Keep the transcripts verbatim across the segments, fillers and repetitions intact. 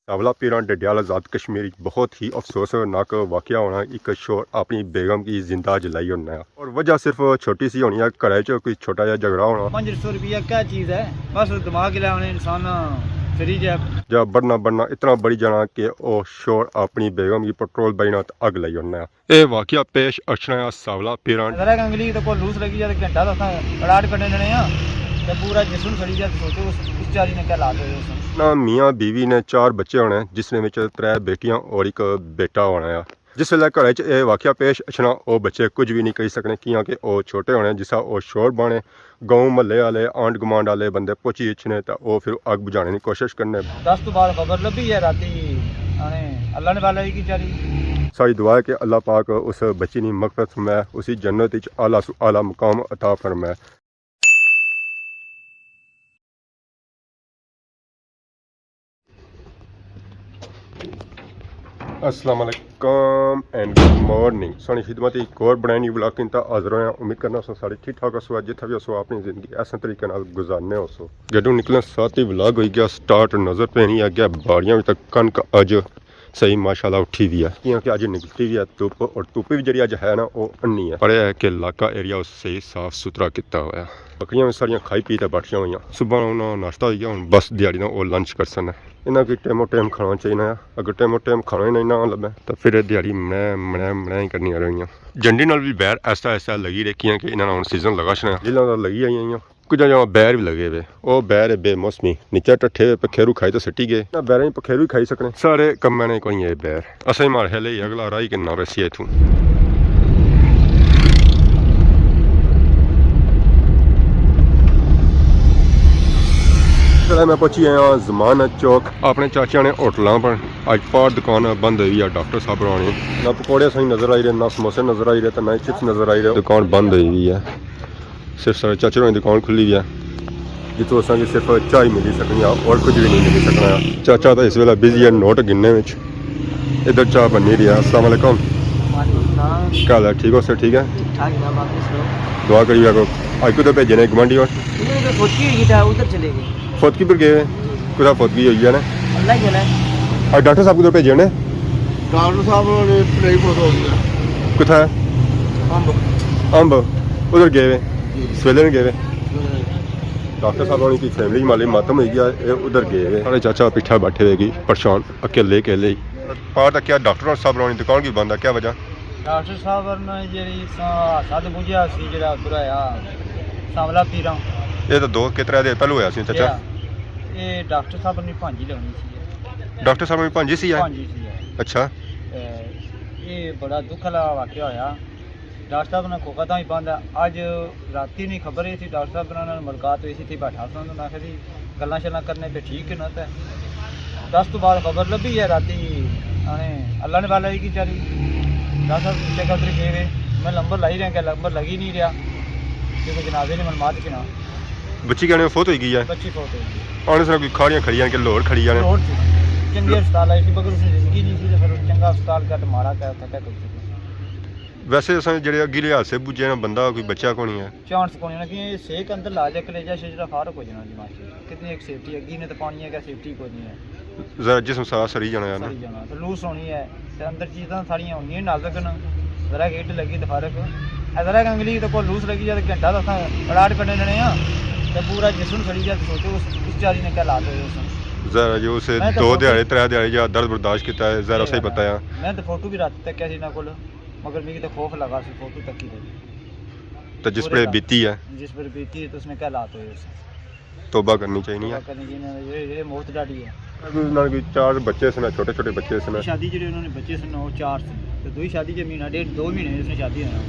ساولا پیران ڈڈیال آزاد کشمیر وچ بہت ہی افسوسناک واقعہ ہونا، ایک شوہر اپنی بیگم کی زندہ جلائی ہونا ہے۔ اور وجہ صرف چھوٹی سی ہونی ہے، گھرے چ کوئی چھوٹا جہا جھگڑا ہونا۔ پنج سو روپیہ کیا چیز ہے؟ بس دماغ لے آنے انسان فری جائے۔ جا بڑھنا بڑھنا اتنا بڑھی جانا کہ او شوہر اپنی بیگم کی پٹرول بجنا تے اگ لائی ہونا ہے۔ اے واقعہ پیش اچھنا ہے ساولا پیران۔ ذرا کہ انگلی تے کوئی لوس لگی جائے تے گھنٹہ تک راڈ کڈنے جنے ہاں تے پورا جسم سڑی جائے تے سوچو اس، اس چاری نے کیا حالات ہوئے اس۔ نہ میاں بیوی نے چار بچے ہونے، جس نے وچ ترے بیٹیاں اور ایک بیٹا ہونا ہے۔ جس ویلے گھر وچ اے واقعہ پیش اچھنا، او بچے کچھ بھی نہیں کری سکنے، کیاں کہ او چھوٹے ہونے، جسا او شور بانے، گاؤں محلے والے، آنڈ گمانڈ والے بندے پہنچی اچھنے تے او پھر اگ بجھانے دی کوشش کرنے۔ دس تو بعد خبر لبھی ہے راتی، آنے اللہ نے والا کی چاری۔ ساری دعا ہے کہ اللہ پاک اس بچی نی مغفرت فرمائے، اسی جنت وچ اعلیٰ سو اعلیٰ مقام عطا فرمائے۔ السلام علیکم اینڈ گڈ مارننگ۔ سانی خدمت ایک اور بنائی نی ولاگ کن تا حاضر ہویا۔ امید کرنا سو سارے ٹھیک ٹھاک ہسو، جتھا بھی ہسو اپنی زندگی ایسا طریقے نال گزارنے ہو سو۔ جدوں نکلنا ساتھ ہی ولاگ ہوئی گیا سٹارٹ، نظر پینی آ گیا باڑیاں وچ تک کنک اج صحیح ماشاءاللہ اٹھی وی ہے، کیونکہ اج نکلتی وی ہے دھوپ، اور دھوپ وی جیڑی اج ہے نا، او انی ہے۔ پڑھیا ہے کہ علاقہ ایریا اس صحیح صاف ستھرا کیتا ہوا ہے۔ بکریاں وی ساریاں کھائی پی تے بیٹھیاں ہوئیاں۔ صبح انہاں ناشتہ ہوئی گیا، ہن بس دیہاڑی نا او لنچ کرسن۔ انہاں کی ٹائمو ٹائم کھانا چاہیے نا، اگر ٹائمو ٹائم کھانا ہی نہ لبے تو پھر اے دیہاڑی مڑے مڑے مڑے ہی کرنیاں رہنیاں۔ جنڈی نال وی بیر ایسا ایسا لگی رہی، کیونکہ انہاں نا ہن سیزن لگا شنا۔ جھیلاں تے لگی آئیاں، کچھ جگہ بیر وی لگے ہوئے۔ او بیر ہے بے موسمی، نیچے ٹٹھے ہوئے پکھیرو کھائی تے سٹی گئے۔ نہ بیراں ہی پکھیرو ہی کھائی سکنے۔ سارے کماں نے کوئی ہے بیر۔ اساں ہی مارے لے اگلا راہ ہی کنا ویسی ہے اتھوں۔ چلے میں پہنچی آیا زمان چوک۔ اپنے چاچیاں نے ہوٹلاں پر اج پار دکان بند ہوئی ہے ڈاکٹر صاحب ہوراں نی۔ نہ پکوڑے سائیں نظر آئی رہے، نہ سموسے نظر آئی رہے، تے نہ ہی چپس نظر آئی رہے۔ دکان بند ہوئی ہوئی ہے۔ صرف سارے چاچے ہوراں دی دکان کھلی ہوئی ہے، جتھوں اساں کی صرف چاہ ہی ملی سکنی ہے، اور کچھ بھی نہیں ملی سکنا ہے۔ چاچا تاں اس ویلے بزی ہے نوٹ گننے وچ۔ ادھر چاہ بنی رہی ہے۔ السلام علیکم۔ وعلیکم السلام۔ کیا حال ہے؟ ٹھیک ہو سر؟ ٹھیک ہے۔ ٹھیک ٹھاک جناب، آپ سناؤ؟ دعا کریے کو۔ اج کدھر بھیجے نے گمانڈی ہور؟ انہوں نے فوتگی ہوئی تھی، ادھر چلے گئے۔ فوتگی پر گئے؟ کدھر فوتگی ہوئی ہے نا؟ اللہ ہی جانے۔ اج ڈاکٹر صاحب کدھر بھیجے نے؟ ڈاکٹر صاحب نے پلیٹ پہنچا دیا۔ کتھا ہے؟ امب۔ امب۔ ادھر گئے ہوئے؟ جی۔ سویلے نے گئے ہوئے؟ جی۔ ڈاکٹر صاحب ہوراں کی فیملی مالی ماتم ہوئی گیا، اے ادھر گئے ہوئے۔ سارے چاچا پٹھا بیٹھے ہوئے گی پریشان، اکیلے اکیلے ہی۔ پار تک کیا ڈاکٹر صاحب ہوراں نی دکان کی بند ہے، کیا وجہ؟ ڈاکٹر صاحب نے جیڑی سا سد بجھیا سی جیڑا برا آیا سانولا پیراں۔ اے تو دو کے ترے دن پہلو ہویا سی چاچا۔ اے ڈاکٹر صاحب نے پانجی لگنی سی۔ ڈاکٹر صاحب نے پانجی سی ہے؟ پانجی سی ہے۔ اچھا۔ تے اے بڑا دکھ والا واقعہ ہویا۔ ڈاکٹر صاحب نے کھوکھا تاں ہی بند ہے۔ اج راتی نی خبر اے سی ڈاکٹر صاحب نال ملاقات ہوئی سی، تھی بیٹھا سن، انہاں آکھیا سی گلاں شلاں کرنے پہ ٹھیک ہے نا تے دس تو بعد خبر لبھی ہے راتی، آنے اللہ نے والا کی چاری۔ ڈاکٹر صاحب چیک اپ گئے ہوئے، میں نمبر لائی رہا کہ نمبر لگی نہیں رہا، کہ کوئی جنازے نے من مات کے نا۔ بچی کہنے فوت ہوئی گئی ہے؟ بچی فوت ہوئی گئی۔ آنے سر کوئی کھاڑیاں کھڑی جان کے لاہور کھڑی جانے؟ لاہور تھی۔ چنگے ہسپتال آئی سی، مگر اس نے زندگی نہیں سی، تو پھر چنگا ہسپتال کیا تو ماڑا کیا اتھا کیا کری سکے۔ ویسے اساں جڑے اگلے حادثے بجے نا بندہ کوئی بچا کونی ہے۔ چانس کونی نا، کہ سیک اندر لا جائے، کلیجہ شیجہ فارغ ہو جانا جی ماشٹر۔ کتنی ایک سیفٹی ہے، اگی نے تو پانی ہے، کیا سیفٹی کوئی نہیں ہے۔ ذرا جسم سارا سڑی جانا ہے نا۔ سڑی جانا، تو لوس ہونی ہے، تے اندر چیزاں ساریاں ہونیاں نازک نا، ذرا ہیٹ لگی تو فارغ۔ اے ذرا کہ انگلی تو کوئی لوس لگی جائے تو گھنٹہ تو اساں راڈ کڈنے جنے ہاں، تے پورا جسم سڑی جائے، تو سوچو اس، اس چاری نے کیا حالات ہوئے اس۔ ذرا جو اسے میں تو دو فوٹو دیہاڑے، ترے دیہاڑے یا درد برداشت کیتا ہے، ذرا اسے ہی پتہ ہے۔ میں تو فوٹو بھی رات تک کیا سی انہاں کول۔ مگر میکی تے خوف لگا سی فوٹو تکی تے۔ تے جس پورے پر گھر بیتی ہے؟ جس پر بیتی ہے تے اس نے کیا حالات ہوئے اس؟ توبہ کرنی چاہیے۔ توبہ کرنی چاہیے، یہ، یہ موت ڈاڈی ہے۔ انہاں نے کوئی چار بچے سن، چھوٹے چھوٹے بچے سن۔ شادی جڑے انہاں نے بچے سن، وہ چار سن۔ تے دوئی شادی جے مہینہ ڈیڑھ، دو مہینے اس نے شادی ہویا۔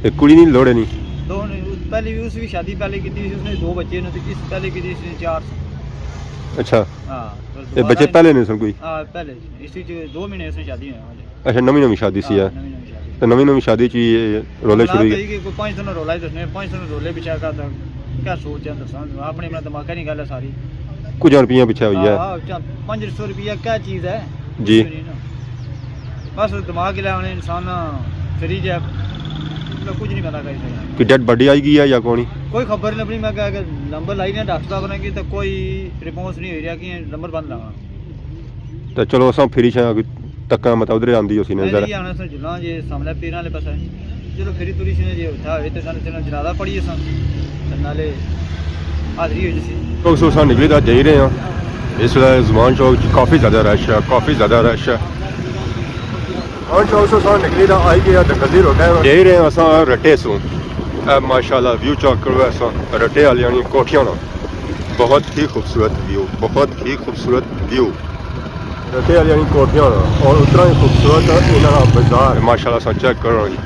ایک کڑی نہیں لوڑے نہیں؟ دو نے، پہلے بھی اس بھی شادی پہلے کی تھی، اس نے دو بچے نے، تے اس پہلے کی تھی، اس نے چار سن۔ اچھا۔ ہاں، بس یہ دوبارہ بچے پہلے نے سن کوئی؟ ہاں، پہلے۔ اس وچ دو مہینے اس نے شادی ہویا۔ اچھا، نویں نویں شادی سی ہے۔ ہاں، نویں نویں شادی۔ تے نویں نویں شادی چ یہ رولے شروع ہوئی گئے۔ کوئی پنج سنوں رولا ہی دسنے، پنج سنوں رولے پچھا کر تک کیا سوچ ہے دساں، اپنے اپنا دماغ نہیں گل ہے ساری۔ کچھ روپیہ پچھے ہوئی ہے۔ ہاں، ہاں، چا-، پنج سو روپیہ کیا چیز ہے؟ جی۔ کچھ نہیں نا۔ بس دماغ لے آنے انسان فری جائے، مطلب کچھ نہیں پتا کر سکتا۔ کوئی ڈیڈ باڈی آئی گئی ہے یا کونی؟ کوئی خبر نہیں لبنی، میں کہا کہ نمبر لائی نے ڈاکٹر صاحب نے کی تو کوئی رسپانس نہیں ہو رہا کہ نمبر بند لگا۔ تے چلو اساں پھری شاں تکاں، مطلب ادھر آندی ہوسی نظر۔ آنا سا جلاں جے سامنے پیراں والے پاسے۔ چلو پھری تری شاں جے اتھا ہوئے تے نال چلو جنازہ پڑھیے ساں۔ تے نالے حاضری ہو جسی۔ چوک سو اساں نکلی دا جائی رہے ہاں۔ اس ویلے زمان چوک چ کافی زیادہ رش ہے، کافی زیادہ رش ہے۔ زمان چوک سو اساں نکلی دا آئی گئے ہاں دنگل دی روڈ ہے۔ جائی رہے ہاں اساں رٹے سوں۔ اے ماشاءاللہ ویو چیک کرو اساں رٹے آلیاں نی کوٹھیاں نا۔ بہت ہی خوبصورت ویو، بہت ہی خوبصورت ویو۔ رٹے آلیاں نی کوٹھیاں نا اور اتنا ہی خوبصورت انہاں نا بازار۔ ماشاءاللہ اساں چیک کرو جی۔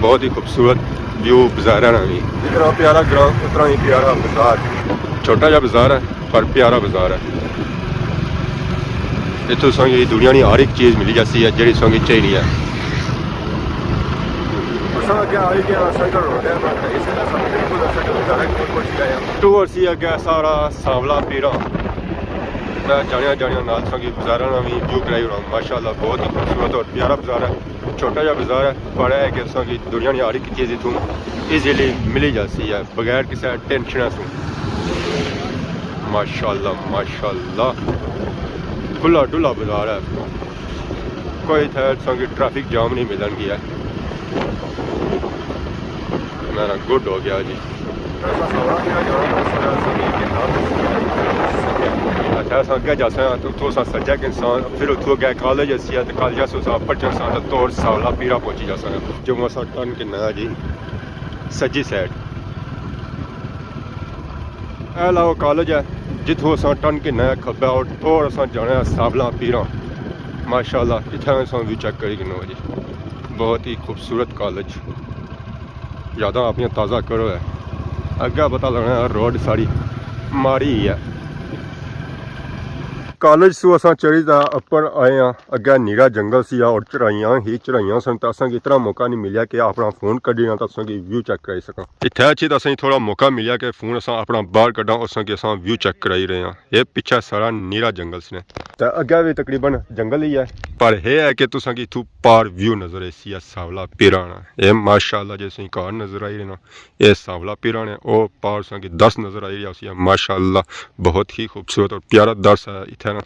بہت ہی خوبصورت ویو بازاراں نا وی۔ جتنا پیارا گراں اتنا ہی پیارا بازار۔ چھوٹا جا بازار ہے پر پیارا بازار ہے۔ اتھوں سانگی دنیا نی ہر ایک چیز ملی جاسی ہے جیڑی سانگی چاہیے ہے۔ اساں اگے آئی گئے ہاں سینٹرل روڈ ہے، پر اس ویلے اساں بالکل سینٹرل بازار اچ پہنچی گئے ہاں۔ ٹور سی اگے سارا سانولا پیراں۔ میں جانیا جانیا نال سانگی بازاراں نا وی ویو کرائی ہونا۔ ماشاءاللہ بہت ہی خوبصورت اور پیارا بازار ہے۔ چھوٹا جا بازار ہے، پر اے ہے کہ اساں کی دنیا نی ہر ایک چیز اتھوں ایزیلی ملی جاسی ہے بغیر کسے ٹینشن سوں۔ ماشاءاللہ، ماشاءاللہ، کھلا ڈلا بازار ہے، کوئی اتھے اساں کی ٹریفک جام نہیں ملن گیا۔ میرا گڈ ہو گیا جی۔ اچھا، اساں اگے جاساں تو اتھوں اساں سجا گھنساں، پھر اتھوں اگے کالج اسی ہے، تے کالج اساں پڑھساں تے تور ساولا پیرا پہنچی جاساں۔ جو اساں ٹرن گھننا ہے جی سجی سائیڈ۔ اے لاؤ کالج ہے، جتھوں اساں ٹرن گھننا ہے کھبے اور تور اساں جانا ہے ساولا پیرا۔ ماشاءاللہ، اتھے اساں ویو چیک کری گھنو جی، بہت ہی خوبصورت کالج۔ یاداں اپنیاں تازہ کرو ہے۔ اگے پتہ لگنا ہے روڈ ساری ماری ہی ہے۔ کالج سو اساں چڑھی تے اپر آئے ہاں، اگے نیرا جنگل سی اور چڑھائیاں ہی چڑھائیاں سن، تے اساں کی اتنا موقع نہیں ملیا کہ اپنا فون کڈی نہ تے اساں کی ویو چیک کرائی سکاں۔ اتھے اچھی تے اساں کی تھوڑا موقع ملیا کہ فون اساں اپنا باہر کڈاں، اساں کی اساں ویو چیک کرائی رہے ہاں۔ اے پچھے سارا نیرا جنگل سی نے۔ تے اگے وی تقریباً جنگل ہی ہے۔ پر اے ہے کہ تساں کی اتھوں پار ویو نظر ایسی ہے، ساولا پیرا نا۔ اے ماشاءاللہ جے تساں کی کار نظر آئی رہے نا، اے ساولا پیرا نے، او پار تساں کی درس نظر آئی رہیا سی، ماشاءاللہ بہت ہی خوبصورت اور پیارا درس ہے اتھے نا۔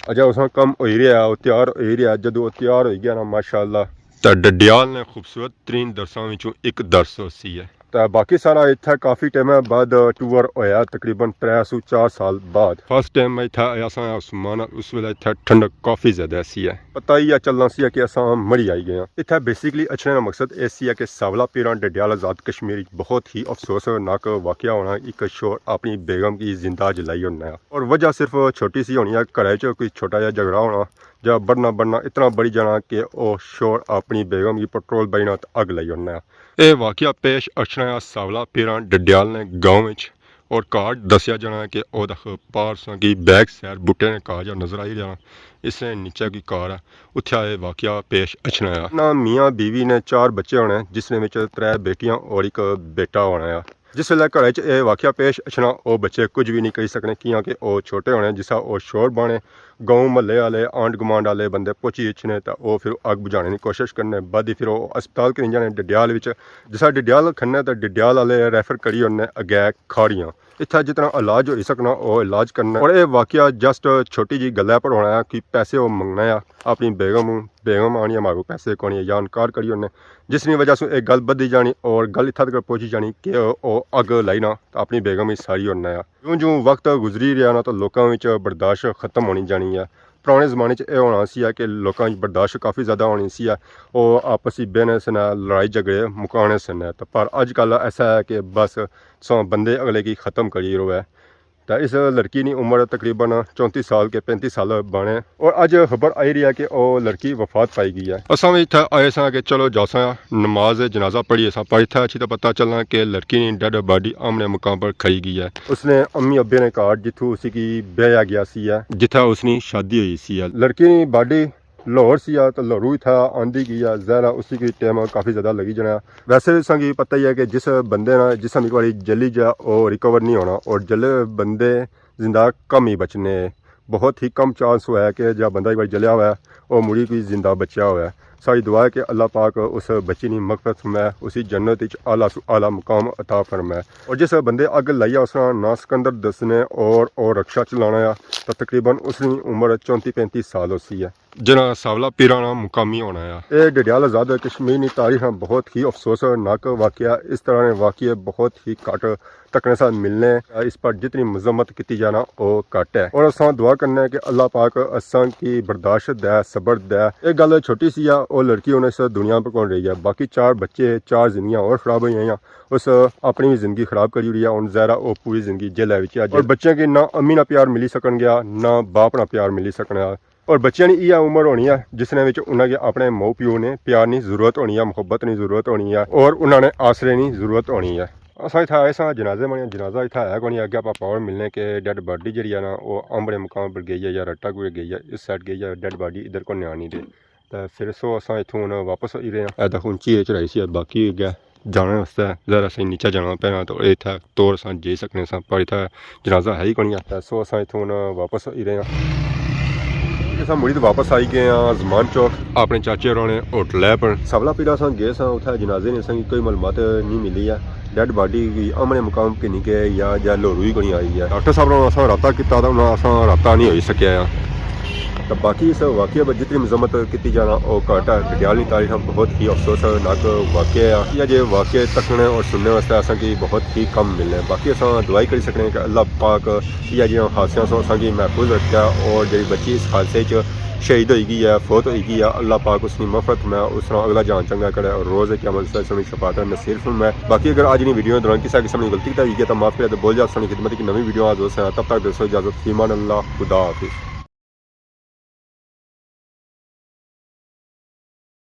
اجے اساں کم ہوئی رہیا، او تیار ہوئی رہیا، جدوں او تیار ہوئی گیا نا ماشاءاللہ، تے ڈڈیال نے خوبصورت ترین درساں وچوں ایک درس ہوسی ہے۔ تے باقی سارا اتھے کافی ٹائم بعد ٹور ہویا، تقریباً ترے سو چار سال بعد۔ فرسٹ ٹائم میں اتھے آیا سا عثمان، اس ویلے اتھے ٹھنڈک کافی زیادہ سی ہے۔ پتہ ہی ہے چلنا سی کہ اساں مری آئی گئے ہاں۔ اتھے بیسیکلی اچھنے کا مقصد اے سی ہے کہ ساولا پیراں ڈڈیال آزاد کشمیر وچ بہت ہی افسوسناک واقعہ ہونا، ایک شوہر اپنی بیگم کی زندہ جلائی ہونا ہے۔ اور وجہ صرف چھوٹی سی ہونی ہے، گھرے چ کوئی چھوٹا جہا جھگڑا ہونا، جا بڑھنا بڑھنا اتنا بڑھی جانا کہ او شوہر اپنی بیگم کی پٹرول بائنا تے اگ لائی ہونا ہے۔ اے واقعہ پیش اچھنا ہے ساولا پیراں ڈڈیال نے گاؤں وچ، اور کار دسیا جانا ہے کہ او دکھ پار تساں کی بیک سائیڈ بوٹے نے کار جا نظر آئی جانا، اس نے نیچے کی کار ہے، اتھے اے واقعہ پیش اچھنا ہے۔ نا میاں بیوی نے چار بچے ہونے، جس نے وچ ترے بیٹیاں اور ایک بیٹا ہونا ہے۔ جس ویلے گھر وچ اے واقعہ پیش اچھنا، او بچے کچھ بھی نہیں کری سکنے، کیاں کہ او چھوٹے ہونے، جسا او شور بانے، گاؤں محلے آلے، آنڈ گمانڈ آلے بندے پہنچی اچھنے تے او پھر اگ بجھانے نی کوشش کرنے، بعد ہی پھر او ہسپتال کنی جانے ڈڈیال وچ۔ جسا ڈڈیال کھننے تے ڈڈیال آلے ریفر کری ہونے اگے کھاڑیاں۔ اتھا جتنا علاج ہوئی سکنا او علاج کرنا۔ اور اے واقعہ جسٹ چھوٹی جی گلے پر ہونا ہے کہ پیسے او منگنا ہے اپنی بیگم، بیگم آنی ہمارے کو پیسے کونی ہے یا انکار کری ہونے، جس نی وجہ سے اے گل بدھی جانی اور گل اتھا تک پہنچی جانی کہ او اگ لائی نا تے اپنی بیگم ہی ساری ہونا ہے۔ جوں جوں وقت گزری رہیا نا تو لوکاں وچ برداشت ختم ہونی جانی ہے۔ پرانے زمانے چ اے ہونا سی ہے کہ لوکاں وچ برداشت کافی زیادہ ہونی سی ہے، او آپس وچ بہنے سے نہ لڑائی جھگڑے مکانے سے نہ۔ تے پر اج کل ایسا ہے کہ بس سو بندے اگلے کی ختم کری روے۔ تے اس لڑکی نی عمر تقریباً چونتی سال کے پینتی سال بنے۔ اور اج خبر آئی رہی ہے کہ او لڑکی وفات پائی گئی ہے۔ اساں وی اتھے آئے ساں کہ چلو جاساں نماز جنازہ پڑھی اساں، پر اتھے اچھی تے پتہ چلنا کہ لڑکی نی ڈیڈ باڈی آمنے مقام پر کھائی گئی ہے۔ اس نے امی ابے نے گھر جتھوں اسی کی بیایا گیا سی ہے، جتھے اس نی شادی ہوئی سی ہے۔ لڑکی نی باڈی لاہور سی ہے تو لاہوروں اتھا آندی گئی ہے، ظاہر ہے اسی کی ٹائم کافی زیادہ لگی جانا ہے۔ ویسے بھی اساں کی پتہ ہی ہے کہ جس بندے نا جسم ایک باری جلی جا او ریکور نہیں ہونا، اور جلے بندے زندہ کم ہی بچنے، بہت ہی کم چانس ہوا ہے کہ جا بندہ ایک باری جلیا ہوا ہے او مڑی کوئی زندہ بچیا ہوئے۔ ساڑی دعا ہے کہ اللہ پاک اس بچی نی مغفرت فرمائے، اسی جنت وچ اعلیٰ سو اعلیٰ مقام عطا فرمائے۔ اور جس بندے اگ لائی آ، اس نا ناں سکندر دسنے اور او رکشہ چلانا آ، تاں تقریباً اس نی عمر چونتی پینتی سال ہوسی ہے۔ جنہاں ساولا پیرا نا مقامی ہونا آ۔ اے ڈڈیال آزاد کشمیر نی تاریخ نا بہت ہی افسوسناک واقعہ۔ اس طرح نے واقعے بہت ہی گھٹ تکنے سا ملنے۔ اس پر جتنی مذمت کیتی جانا، او گھٹ ہے۔ اور اساں دعا کرنے کہ اللہ پاک اساں کی برداشت دے، صبر دے۔ ایک گل چھوٹی سی آ، او لڑکی ہن اس دنیا پر کون رہی ہے۔ باقی چار بچے، چار زندگیاں اور خراب ہوئی ہیں۔ اس اپنی بھی زندگی خراب کری ہوئی ہے۔ ہن ظاہر ہے او پوری زندگی جیل وچ ہے۔ اور بچیاں کی نہ امی نا پیار ملی سکن گیا، نہ باپ نا پیار ملی سکنا۔ اور بچیاں نی ایہہ عمر ہونی ہے جس نے وچ انہاں کے اپنے ماؤ پیو نے پیار نی ضرورت ہونی ہے، محبت نی ضرورت ہونی ہے، اور انہاں نے آسرے نی ضرورت ہونی ہے۔ اساں اتھا آئے ساں جنازے منے، جنازہ اتھا ہے کونی، اگے آپاں پاور ملنے کہ ڈیڈ باڈی جیڑی ہے نا، او امبڑے مقام پر گئی ہے یا رٹا کوئی گئی ہے، اس سائیڈ گئی ہے، ڈیڈ باڈی ادھر کو نیانی دے۔ تے پھر سو اساں اتھوں ہن واپس ہوئی رہے ہیں۔ اے دیکھو اونچی اے چڑھائی سی، باقی اگے جانے واسطے ذرا اساں نیچے جانا پینا، تو اتھا طور اساں جائی سکنے ساں، پر اتھا جنازہ ہے ہی کونی۔ تے سو اساں اتھوں ہن واپس ہوئی رہے ہیں۔ اساں مڑی تے واپس آئی گئے ہاں زمان چوک، اپنے چاچے ہوراں نے ہوٹل ہے پر ساولا پیرا اساں گئے ساں، اتھا جنازے نے اساں کی کوئی معلومات نہیں ملی ہے۔ ڈیڈ باڈی کوئی امن مقام کے نہیں گئے یا جا لہورو ہی کونی آئی ہے۔ ڈاکٹر صاحب نال اساں رابطہ کیتا تاں انہاں اساں رابطہ نہیں ہوئی سکیا ہے۔ تاں باقی اس واقعے پر جتنی مذمت کیتی جانا او گھٹ ہے۔ ڈڈیال نی تاریخ بہت ہی افسوسناک واقعہ ہے۔ یہ جے واقعے تکنے اور سننے واسطے اساں کی بہت ہی کم ملنے۔ باقی اساں دعائی کری سکنے کہ اللہ پاک یہ جیاں حادثیاں سو اساں کی محفوظ رکھے اور جڑی بچی اس حادثے چ شہید ہوئی گئی ہے، فوت ہوئی گئی ہے، اللہ پاک اس نی مغفرت میں اس نا اگلا جہان چنگا کرے اور روز قیامت اس نی شفاعت نصیب فرمائے۔ باقی اگر اج نی ویڈیو دوران کسے قسم نی غلطی کیتا ہوئی گیا تاں معاف کرے تے بول جا، ساڑی خدمت کی نویں ویڈیو آز ہو سا۔ تب تک دوستو اجازت، فی امان اللہ، خدا حافظ۔